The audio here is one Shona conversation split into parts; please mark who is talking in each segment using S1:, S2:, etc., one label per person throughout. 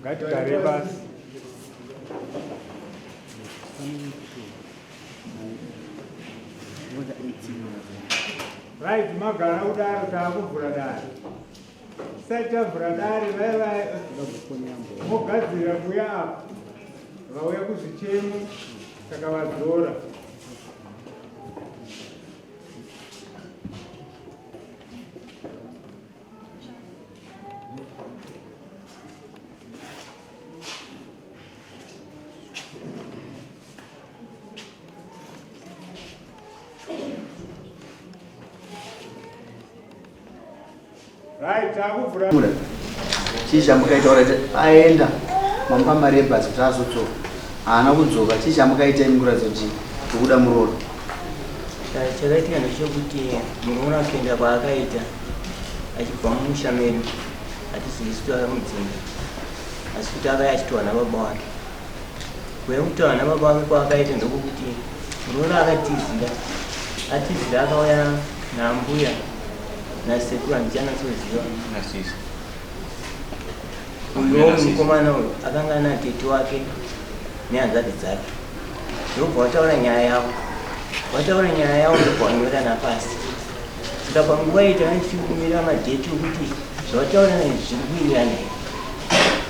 S1: Ngatigare pasi. Right, magara kudaro taakuvhura dare. Tisati tavhura dare vaya vaya mogadzirira kuuya apa. Vauya kuzvichemo saka vadzora.
S2: Chii chamukaita kuti aenda mamupa mari yebhazi kuti azodzoka haana kudzoka chii chamukaita imi kuratidza kuti tikuda muroora
S3: Chakaitika ndechekuti muroora kuenda kwaakaita achibva mumusha medu hatizivi isu takamudzinga asi kuti akauya achitaura nababa wake. Kuuya kutaura nababa wake kwaakaita ndokuti muroora akatizira atizira akauya nambuya nasekuru handichanatsoziva
S4: Nasisi.
S3: Uyuwo mukomana uyu akanga ana tete wake nehanzvadzi dzake ndobva wataura nyaya yavo wataura nyaya yavo ndobva wanyorana pasi saka panguva iyi tanga tichikumira madheti okuti zvawataurana izvi zviri kuwirirana here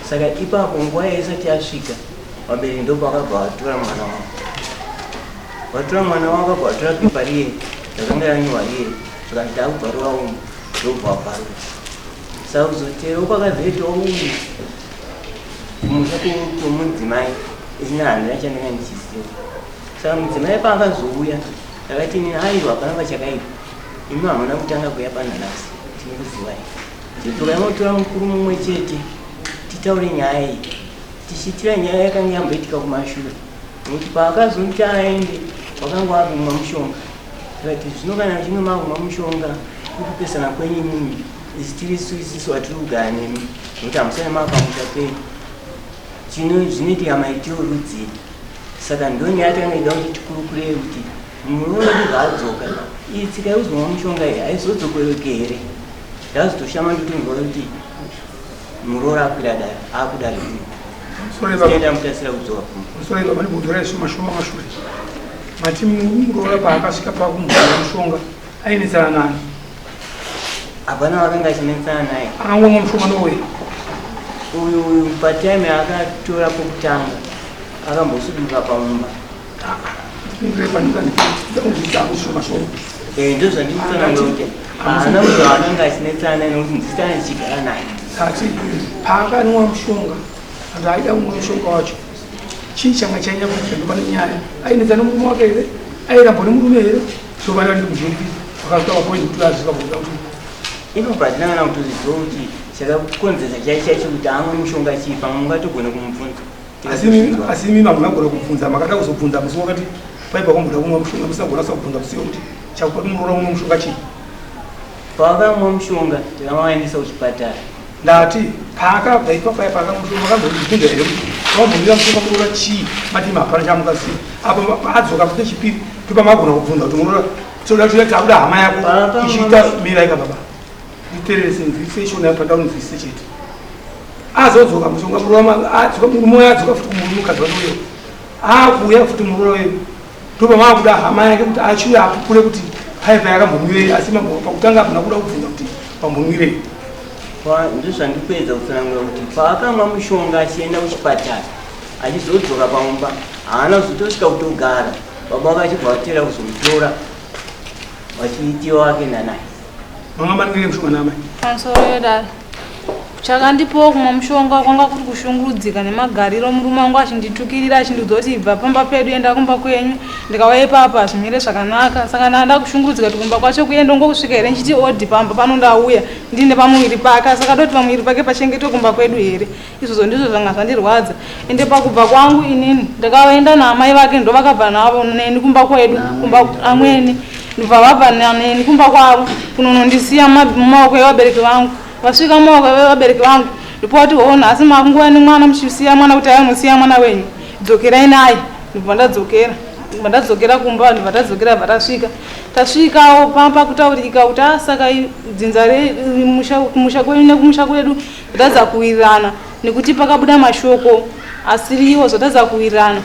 S3: saka ipapo nguva iyo isati yasvika vabereki ndobva vakabva vatora mwana wavo vatora mwana wavo vakabva vatora pepa riye rakanga ranyorwa riye zvikanzi takubvarura umu ndobva wabvarura Saka kuzotero kwakazoitawo uyu kumusha kwemudzimai isina handina chandanga ndichiziva. Saka mudzimai paakazouya ndakati ini aiwa hapana pachakaipa imi hamuna kutanga kuya pananhasi tinokuzivai. Chidzokai motora mukuru mumwe chete titaure nyaya iyi tichiitira nyaya yakanga yamboitika kumashure nokuti paakazonti aende wakanga wakumwa mushonga tikati zvino kana muchinge makumwa mushonga kukupesana kwenyu imimi Isu tiri isu isisu vatiri kugara nemi nokuti hamusati mava pamusha penyu. Chino zvinoitika maitiro rudzii? Saka ndonyaya yatanga ida kuti tikurukurei kuti murume wedu zvaadzoka iyi tsika yekuzomwa mushonga iyi haizodzokoreke here? Ndazotoshama ndotonzwa kuti muroora akwira dare akudare kuno. Mutasira kudzoka kumba.
S5: Musoro baba ndikuudzira shoma shoma mashure. Mati muroora paakasvika pakumubvira mushonga ainetsana nani?
S3: Hapana wakanga achinetsana naye.
S5: Akangomwa mushonga ndouya.
S3: Uyu uyu patime akatora pokutanga akambosuduka pamumba. Eh, ndozvandikutsanangura kuti haana munhu akanga achinetsana naye nokuti ndisitana ndichigara naye.
S5: Ati paakanwa mushonga and aida kumwa mushonga wacho chii changa chanyanya kuita ndopane nyaya ainetsana nemurume wake here airambwa nemurume here So vana ndi kujoni vakazoita mapoint kuti aziva kuda kuti
S3: ipo patina kana kutoziva kuti chakakonzesa chai chaicho kuti amwe mushonga chii pamwe mungatogona kumubvunza
S5: asi imi mamuna kugona kubvunza makada kuzobvunza musi wakati paipa kwamboda kumwa mushonga musagona sa kubvunza musi wekuti chakupa kuti muroora umwe mushonga chii
S3: Pavakamwa mushonga takavaendesa kuchipatara.
S5: Ndati paakabva ipapo paya paakamwa mushonga makambozvibvunza here kuti wambomira mushonga muroora chii mati imi hapana chamukaziva apo paadzoka futi chipiri ndopamagona kubvunza kuti muroora toda kuti takuda hama yako ichiita mirai ka baba nditererese nzwise shona pandaunzwise chete azodzoka mushonga muroora adzoka murume uya adzoka futi kumurume mukadzi wacho uyo akuuya futi muroora uyo Ndobva makuda hama yake kuti achiuya apupure kuti paye payakambonwirei asi mambo pakutanga hamuna kuda kubvunza kuti pambonwirei.
S3: Ndozvandikuedza kutsanangura kuti paakamwa mushonga achienda kuchipatara achizodzoka pamumba haana kuzotosvika kutogara baba vake achibva vatera kuzomutora vachiitiwa wake nanaye.
S5: Manga manwire mushonga naamai?
S6: Pamusoro yedare.
S4: Chakandipawo kumwa mushonga kwanga kuri kushungurudzika nemagariro murume wangu achinditukirira achindiudza kuti ibva pamba pedu enda kumba kwenyu ndikauya ipapa hazvimire zvakanaka saka ndanda kushungurudzika kuti kumba kwacho kuye ndongokusvika here ndichiti odi pamba pano ndauya ndine pamuviri pake saka doti pamuviri pake pachengetwe kumba kwedu here izvozvo ndizvo zvanga zvandirwadza ende pakubva kwangu inini ndakaenda naamai vake ndovakabva navo neni kumba kwedu kumba amweni ndobva vabva neni kumba kwavo kunonondisiya mumaoko evabereki vangu vasvika mumaoko evabereki vangu ndipo vati hoo nhasi makunguva nemwana muchisiya mwana kuti ayanosiya mwana wenyu dzokerai naye ndobva ndadzokera ndobva ndadzokera kumba ndobva tadzokera bva tasvika tasvikawo pamba kutaurika kuti a ah, saka dzinza rekumusha kwenyu nekumusha kwedu zvatadza kuwirirana nekuti pakabuda mashoko asiriwo zvatadza kuwirirana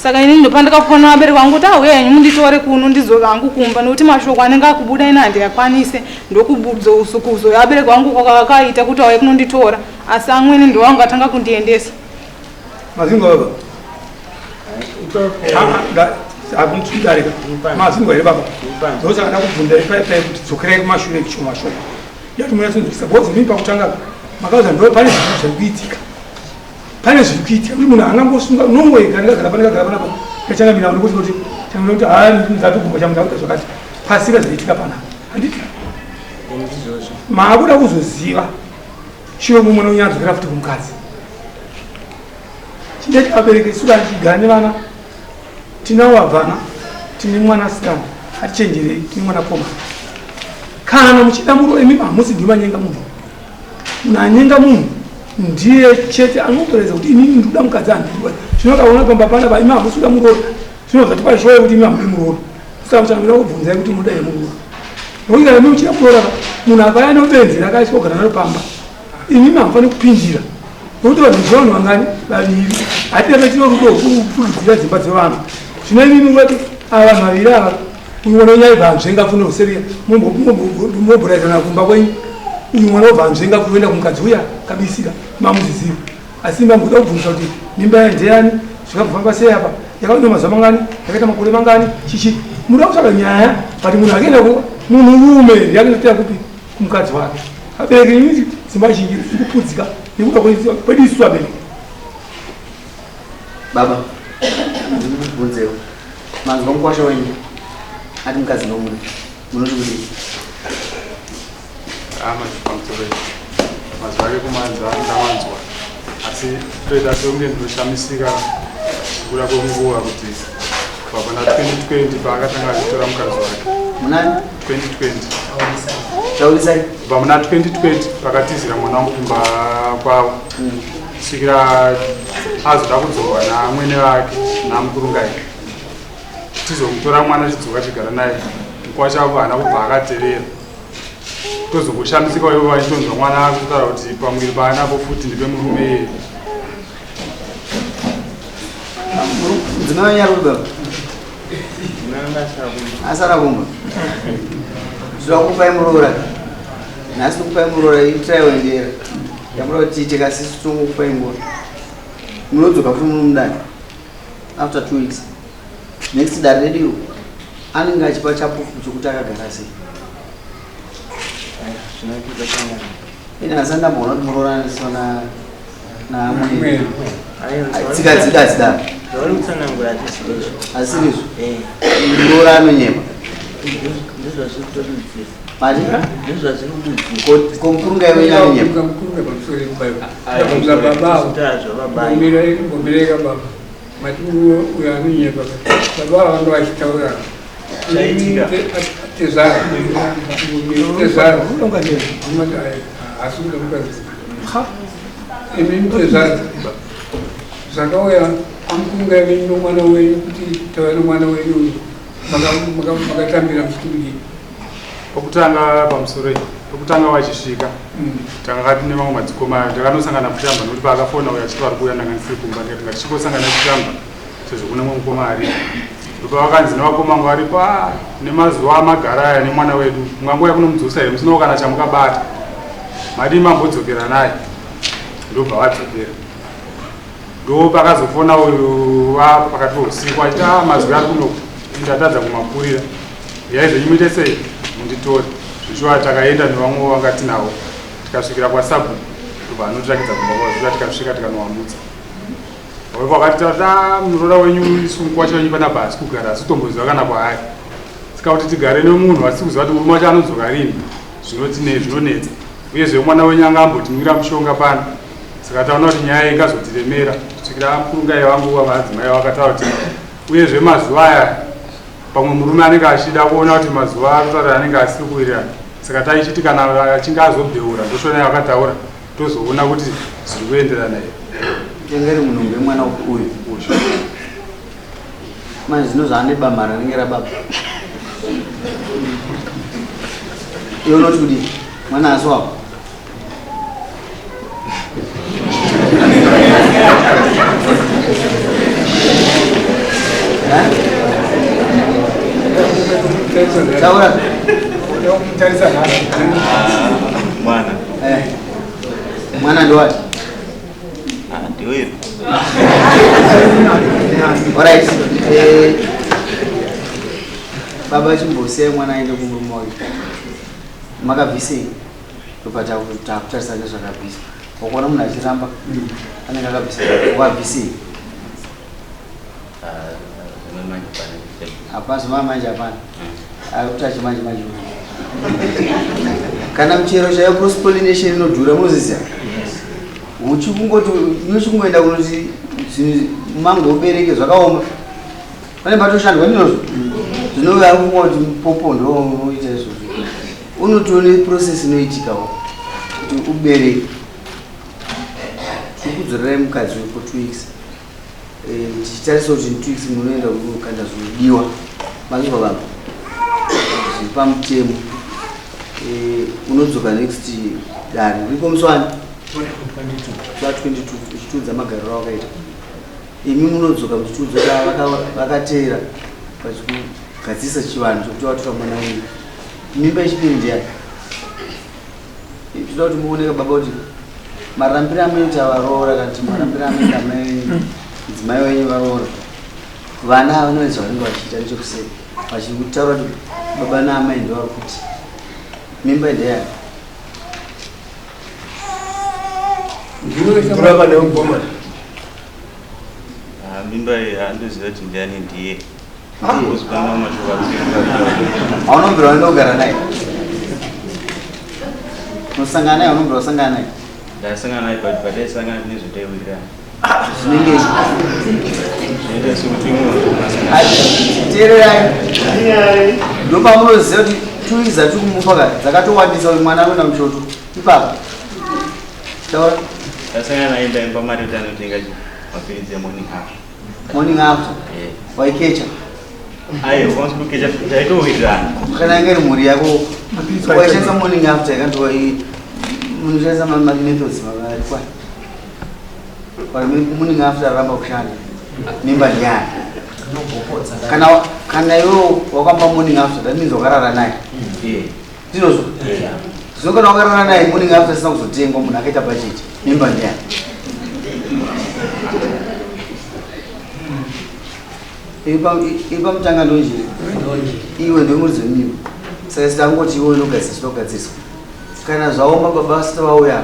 S4: saka ini ndopandakafona vabereki vangu kuti auya henyu munditore kuno ndidzoka hangu kumba nekuti mashoko anenge akubuda ini handiyakwanise ndokuzokuzoya vabereki vangu kwakakaita kuti auye kunonditora asi amwene ndovangu atanga kundiendesa
S5: Mazingo baba. Hakundidarika. Mazingo here baba. Ndosaka ndakubvunza ipai pai kuti dzokerai kumashure kuchoma shoma. Yati munyatsonzwisisa because mimi pakutanga makaudza ndo pane zvinhu zviri kuitika. Pane zviri kuitika kuti munhu angangosunga nongoega ndakagara pane ndakagara panapa ndachangamira nekuti kuti changamira kuti haa ndatogumba chamunhu akuita zvakati pasina zvaitika panapa. Handiti? Maakuda kuzoziva Shuwa mumwe unonyadzokera futi kumukadzi. Chine abereki isu kana tichigara nevana tinawo vabvana tine mwana sikana hatichenjerei tine mwana komana. Kana muchida muro imi hamusi ndimi manyenga munhu. Munhu anyenga munhu ndiye chete anotoratidza kuti inini ndikuda mukadzi handidi. Zvino kaona pamba pana imi hamusi kuda muroora zvinobva tipa shuwa yekuti imi hamudi muroora. Saka muchamira kubvunzai kuti munoda here muroora. Nokuti kana imi muchida kuroora munhu akauya nobenzi rakaiswa kugara naro pamba imi hamufaniri kupindira nokuti vanhu muziva vanhu vangani vaviri hatirambe tino rudo rwekupfurudzira dzimba dzevanhu zvino imimi murati ava vanhu vaviri ava uyu mwana wenyu aibva anzvenga fune useriya momboraizana kumba kwenyu uyu mwana wobva anzvenga kuenda kumukadzi uya kabisira mamuziziva Asi mamboda kubvunza kuti mimba yayo ndeyani, zvikambofamba sei apa, yakaita mazuva mangani, yakaita makore mangani, chichi. Munoda kutsvaga nyaya, but munhu akaenda ku munhurume ndiye kupi kumukadzi wake. Abereki ini dzimba zhinji dziri kupudzika nekuda kwedu isu abereki.
S2: Baba, ndikubvunzewo. Manzwa mukwasha wenyu ati mukadzi ndomuda. Munoti kudii?
S6: Hama pamusoro mazwi ake kumanzwa ndamanzwa asi toita sekunge ndinoshamisika kuda kwenguva kuti kubva pana 2020 paakatanga achitora mukadzi wake
S2: munani
S6: 2020
S2: taurisai
S6: kubva muna 2020 pakatizira mwana wangu kumba kwavo kusvikira azoda kudzorwa naamwene vake namukurungai tizomutora mwana chidzoka chigara naye mukwasha wavo haana kubva akaterera tozokushamisika ivo vachitonzwa mwana akutaura kuti pamuviri paanapo futi ndipe murume iyeye
S2: mudzimai wenyu ari kuba asara kumba zvakupai muroora nhasi kupai muroora itirai wendera yamuda kuti tiite kasi tongokupai nguva munodzoka futi muno mudare after 2 weeks next dare redu anenge achipa chapupu chokuti akagara sei ini asi ndamboona kuti muroora na naamwene tsika dzida dzida asirizvo muroora anonyepa mati ko mukurunga iwe anonyepa
S1: Mati uyo anonyepa baba ava vanga vachitaura tezvara tezvara asi kuda mukadzi imi tezvara zvakauya amukunga venyu nomwana wenyu kuti tauya nomwana wenyu uyu makatambira muchiti
S6: Pokutanga pamusoro iyi pokutanga vachisvika tanga tine mamwe madzikoma takanosangana kushamba nokuti paakafona uyo achiti vari kuuya ndanga ndisiri kumba ndikati ngatichingosangana kushamba sezvo kune mumwe mukoma aripo ndopavakanzi nevakoma vangu varipo ah, nemazuva amagara aya nemwana wedu mungangouya kunomudzosa here musinawo kana chamukabata madii mambodzokera naye ndobva vadzokera Ndopakazofona uyu pakati peusiku achiti ah, mazwi ari kuno ndatadza kumakurira uyai zvenyu muite sei munditore zvishuwa takaenda nevamwe vanga tinavo tikasvikira kwasabhuku. Ndobva anotirakidza kumba kwavo zviya tikasvika tikanowamutsa. Waiva wakati tata muroora wenyu isu mukwasha wenyu panapa haasi kugara asi kutomboziva kana kwaari. Saka kuti tigare nemunhu asi kuziva kuti murume wacho anodzoka rini zvinotine zvinonetsa. Uyezve mwana wenyu anga ambotinwira mushonga pano. Saka taona kuti nyaya ingazotiremera kusvikira amukurungai vangu vamadzimai vakataura kuti uyezve mazuva aya pamwe murume anenge achida kuona kuti mazuva akutaura anenge asiri kuwirirana saka taichiti kana achinge azobheura ndoshona yakataura tozoona kuti zviri kuenderana here
S2: Tenge ri munhu mwana uyu
S6: uyu
S2: manje zvino zvaane bama rinenge rababa iwe unoti kudii mwana asi wako Taura.
S7: Mwana.
S2: Eh. Mwana ndo wapi?
S7: Ah, ndiwe.
S2: Alright. Eh. Baba chimbosiyai mwana aende kumurume wake. Makabvisei? Ndobva takutarisa nezvakabviswa. Wakaona munhu achiramba anenge akabvisa. Wakabvisei? Hapana zvimanje manje hapana. Ari kuti achimanje manje. Kana michero chaiyo cross pollination inodhura munoziziva? Uchi kungoti uchi kungoenda kunoti zvinhu mango ubereke zvakaoma. Pane patoshandwa ndinozvo. Zvinouya kungoti popo ndo unoita izvozvo. Unotoone process inoitikawo kuti ubereke. Tiri mukadzi uyu for 2 weeks. Eh, tichitarisa kuti in 2 weeks munoenda kunokanda zvinodiwa. Mazvinzwa baba? Zviri pamutemo. Eh, unodzoka next dare. Riko musi wani? 22 uchitiudza magariro awakaita. Imi munodzoka muchitiudza kuti vakateera vachikugadzirisa chivanhu chokuti vatora mwana wenyu. Mimba yechipiri ndiyani? Tinoda kuti muoneke baba kuti marambiro amunoita varoora kana kuti marambiro amunoita amai venyu mudzimai wenyu varoora vana ava vanoedza vanenge vachiita nechekuseri vachitaura kuti baba naamai ndovari kuti mimba ndeyani?
S5: Ndurava neugomana.
S7: Ah, mimba iyi handiziva kuti ndiani ndiye.
S2: Haunombira waenda kugara naye unosangana naye unombira wasangana naye
S7: Ndasangana naye but pataisangana tine zvataiwirirana.
S2: Zvinenge
S7: Zvinoita sekuti munhu unasangana.
S2: Teererai, ndopamunoziva kuti 2 weeks dzatiri kumupa ka dzakatowandisa kuti mwana anoenda muchoto ipapo. Taura.
S7: Ndasangana naye ndaimba mari kuti anotenga mapiritsi emorning after.
S2: Morning after?
S7: Eh.
S2: Waikecha?
S7: Aiwa, kwanzi kukecha taitowirirana.
S2: Kana yange iri mhuri yako waishandisa morning after yakandiwa munoshandisa mamethods arikwa morning after aramba kushanda mimba ndiyani kana kana iwe wakamba morning after that means wakarara naye ndinozvo zvino kana wakarara naye morning after isina kuzotengwa munhu akaita budget mimba ndiyani iri pamutanga ndonjiri iwe ndomuridzi wemimba saka sitangoti iwe unogadzisa zvinogadziswa kana zvaoma baba vasati vauya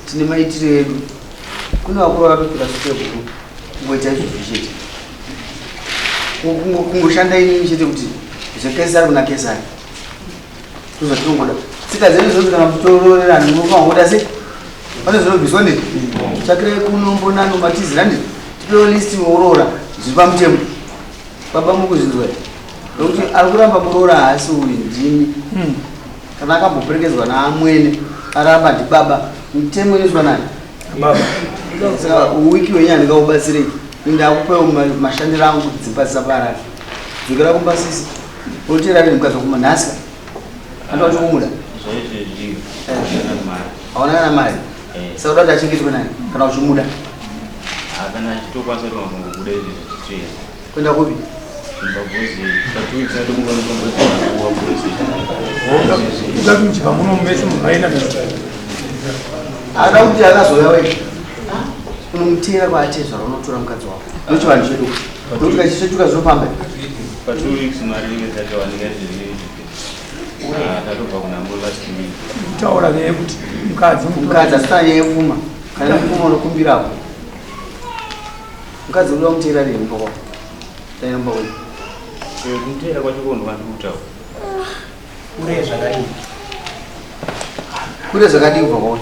S2: tine maitiro edu kune vakuru vakatopira step kungoita izvozvo chete kungoshanda inini chete kuti zvekesari kuna kesari ndozvatinongoda tsika dzedu zvozi kana muchitororerana munofanira kuda sei pane zvinobviswa ndizvo tsvakirai kuno mbonano matizira ndizvo tipewo list muroora zviri pamutemo baba mukuzvinzwa here nokuti ari kuramba muroora haasi uyu ndimi kana akamboperekedzwa naamwene aramba ndibaba mutemo inoiswa nani
S5: Baba.
S2: Saka wiki wenyu handingaubatsirei ndakupewo mashandiro angu kuti dzimba dzisaparara dzokera kumba sisi unoteera rini mukadzi wakuma nhasi andoda kuti kumuda
S7: Zvaizvezvi kana mari.
S2: Hauna kana mari?
S7: Eh.
S2: Saka uda kuti achengetwe nani kana uchimuda?
S7: Kana achitokwanisa kuti makungobuda izvi zvichitoenda.
S2: Kuenda kupi?
S7: Kumba bhozi. Patu weeks ndokunga bhozi.
S5: Ukati muchibva muno mese munhu aenda
S2: Ada kuti akazouya wega unomuteera kwaatezvara unotora mukadzi wako ndochivanhu chedu nokuti kachisvetuka zvinofamba.
S7: Pa2 weeks mari inenge isati izvezvi. Ah, tatobva kunambo last week.
S5: Kutaura nyaya yekuti mukadzi
S2: mukadzi asina nyaya yepfuma. Kana mukoma unokumbirawo. Mukadzi unoda kumuteera rini pako? Tairamba wewe.
S7: Eh, kumuteera kwacho ko ndokandikutaura.
S8: Kure zvakadii?
S2: Kure zvakadii kubva kwauri?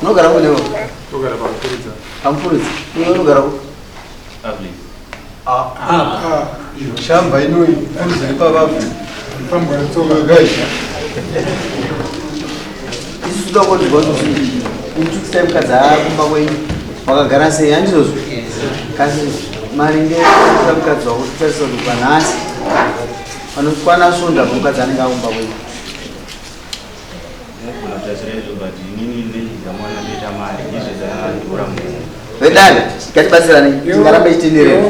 S2: Unogara kunewo?
S6: Togara pamufuridza.
S2: Pamufuridza. Iwe unogara ku?
S7: Avli.
S2: Ah.
S1: Ah. Shamba inoyi furidza ipavapo. Fambwa tsoka gaisha.
S2: Isu toda kunzwa kuti mututsai mukadzi akumba kwenyu wakagara sei handizvozvo? Kasi maringe ekuita mukadzi wako totarisa kuti panhasi panokwana svondo apo mukadzi anenge akumba kwenyu.
S7: Unogona kutasira izvo but inini ndechidza mwana ndoita mari ndizvo zvandora munhu.
S2: Vedare ngatibatsirane tingarambe tichitenderera.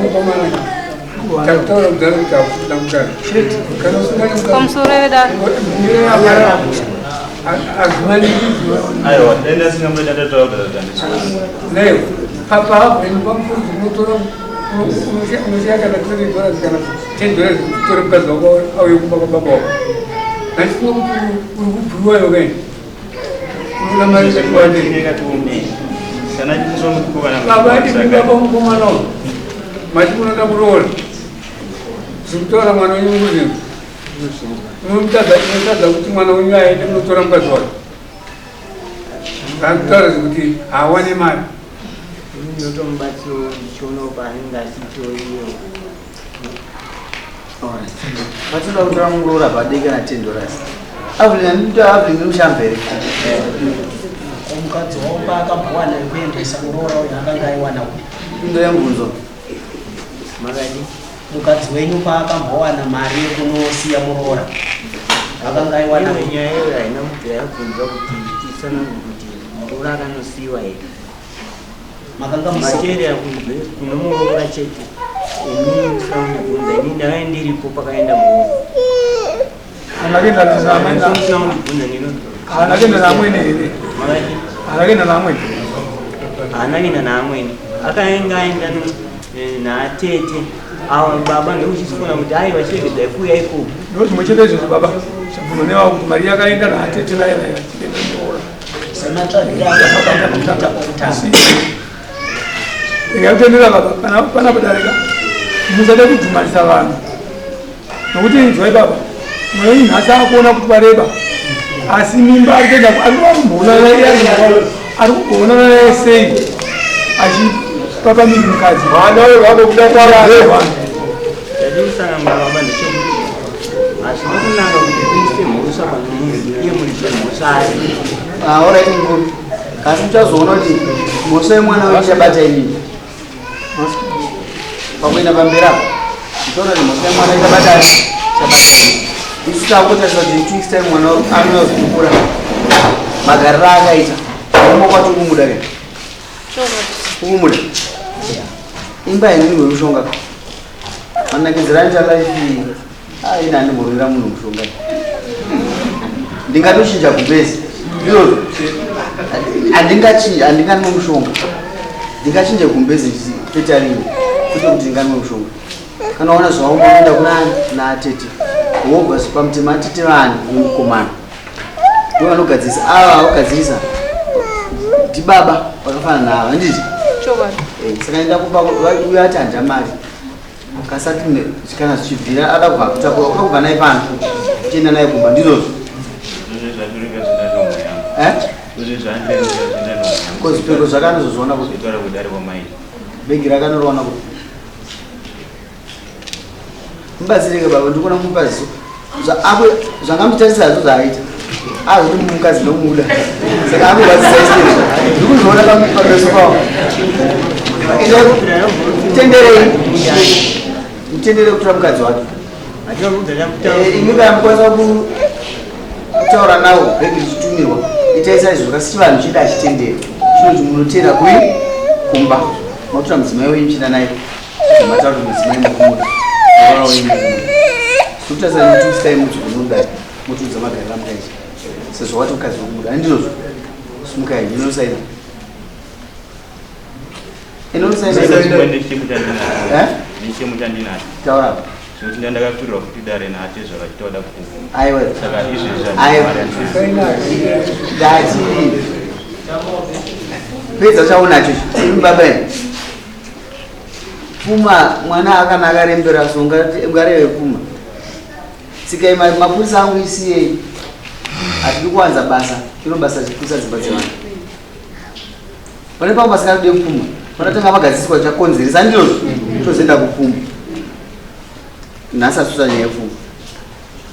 S1: Takutaura kudhara kuti hakusina mukadzi. Kana usina mukadzi.
S4: Pamusoro vedare.
S1: Azvimanikidzwa.
S7: Aiwa, dai ndasina mune ndatotaura kudhara kuti handisi.
S1: Leo, papa hapo ino pamufudzi unotora unosiya kana 20 dollars kana 10 dollars kutore mukadzi wako auye kumba kwababa wako. Ndachifunga kuti uri kubhuiwayo kai. Unoda mari yakawandei. Baba imi baba mukomana uyu. Mati munoda kuroora. Zviri kutaura mwana wenyu mukuzvinzwa. Unotadza kuti mwana wenyu aende kunotora mukadzi wake. Zvakutaura zvekuti haawane mari.
S3: Ini ndinotomubatsirawo ndichionawo paanenge asitiwo iyewo.
S2: Patinoda kutora muroora padiki kana 10 dollars. Avelyn andikuti Avelyn unoshamba here?
S8: Mukadzi wavo paakabhuwana yekuendesa muroora uyu akanga aiwana kupi?
S2: Indo yemubvunzo.
S3: Makadi?
S8: Mukadzi wenyu paakambowana mari yekunosiya muroora akanga aiwana
S3: Iwe nyaya iyoyo haina kubvira yabvunzwa kuti titsanangure kuti muroora akanosiyiwa here.
S8: Makanga musi
S3: Materia kune muroora chete. Ini musina kundibvunza ini ndanga ndiripo pakaenda muroora.
S5: Haana kuenda naamwene.
S3: Musina kundibvunza ndino.
S5: Haana kuenda naamwene here?
S3: Makadi?
S5: Haana kuenda naamwene.
S3: Haana kuenda naamwene. Akaenda aenda natete. Ava baba ndokuchifona kuti aiwa chiregedzai kuuya ikoko.
S5: Ndo zvimwe chete izvozvo baba. Chabvunzwa nevawo kuti mari yakaenda naatete vaye vaye vachienda muroora.
S8: Sematsvagiro akaita kwokutanga.
S5: Ndingatendera baba kana pana padarika musada kudhumanisa vanhu nokuti inzwai baba mwana wenyu nhasi akuona kuti vareba asi mimba ari kuenda ari kumboonana naye ari kumboonana naye sei achipapa miri mukadzi
S1: mwana uyo vakuda
S5: kwavanhu
S3: Chatiri baba ndechekuti hazvina kunaka kuti uise mhosva pane munhu iye muridzi wemhosva ari.
S2: Ah, alright mukuru. Kasi muchazoona kuti mhosva yemwana wenyu ichabata inini. Pakuenda pamberi apo. Muchaona kuti mhosva yemwana ichabata ichabata inini. Isu takutarisa kuti two weeks time mwana anouya kuzokura. Magariro aakaita. Murume kwacho kumuda ke. Kumuda. Imba yenyu yemushonga. Manakidzirani cha life iyi. Ah, ini handimborwira munhu mushonga. Ndingatochinja gumbezi. Ndizvozvo. Handingachinja, handinganwe mushonga. Ndingachinje gumbezi peta rimwe. Kwete kuti ndinganwe mushonga. Kana waona zvaumboenda kuna ani? Kuna atete. Wobva pamutema atete vani vemukomana. Ndivo vanogadzirisa. Ava vagadzirisa. Ndibaba vakafanana nava, handiti?
S4: Chokwadi.
S2: Eh, saka enda kumba uyo ati handina mari kasati kana zvichibvira ada kubva kutakura uda kubva naye pano uchienda naye kumba ndizvozvo Eh? Ko zvipfeko zvake anozozviona kuti bhegi rake anoriwana kuti mubatsireke baba ndikuona mupa ziso zvangamutarisa hazvo zvaaita azvoti mukadzi ndomuda saka akurwadzisa isizvo ndikuzviona pameso pavo tenderei mutenderei kutora mukadzi wake imi kana mukwanisa kutaura nawo bhegi richitumirwa itai saizvozvo kasi chivanhu chedu hachitenderi chinoti munotera kui kumba makutora mudzimai wenyu muchienda naye mataura kuti mudzimai mukumuda mwana wenyu mukumuda sikutarisa nekuti mudzukuru unodai motiudza magariro amukaita sezvo wati mukadzi wekumuda handizvozvo simukai ndinosaina
S7: Taura. Zvekuti ndandakakwirirwa kuti dare naatezvara vachitoda kukuva.
S2: Aiwa.
S7: Saka izvezvi
S2: Aiwa. Ndati. Pedza chaunacho imi baba imi. Pfuma mwana akanaka akarembera so ungareve pfuma. Tsikai mapurisa angu isiyei. Hatidi kuwanza basa, iro basa richiputsa dzimba dzevanhu. Pane pamwe pasingade kupfuma, panotanga pagadziswa chakonzeresa ndizvozvo, tozoenda kupfuma. Nhasi asusa nyaya yepfuma.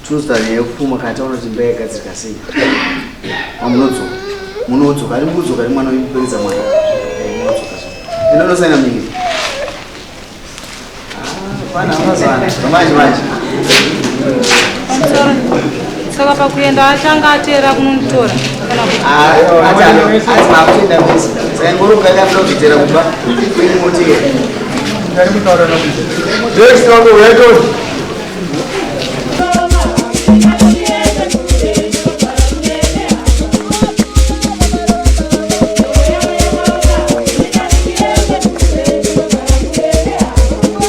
S2: Tinozotaura nyaya yepfuma kana taona kuti imba yagadzirika sei. Mamunodzoka. Munodzoka, ari mukudzoka nemwana wenyu kuperedza mwana. Munodzoka so. Enda unosaina munyika. Manje manje.
S4: Saka pakuenda achanga ateera kunonditora kana kuti
S2: Ati makuenda mese. Saka ngoro kaka kuzoteera kumba. Kwenyu motera.
S1: Jesu wangu uyaitoni.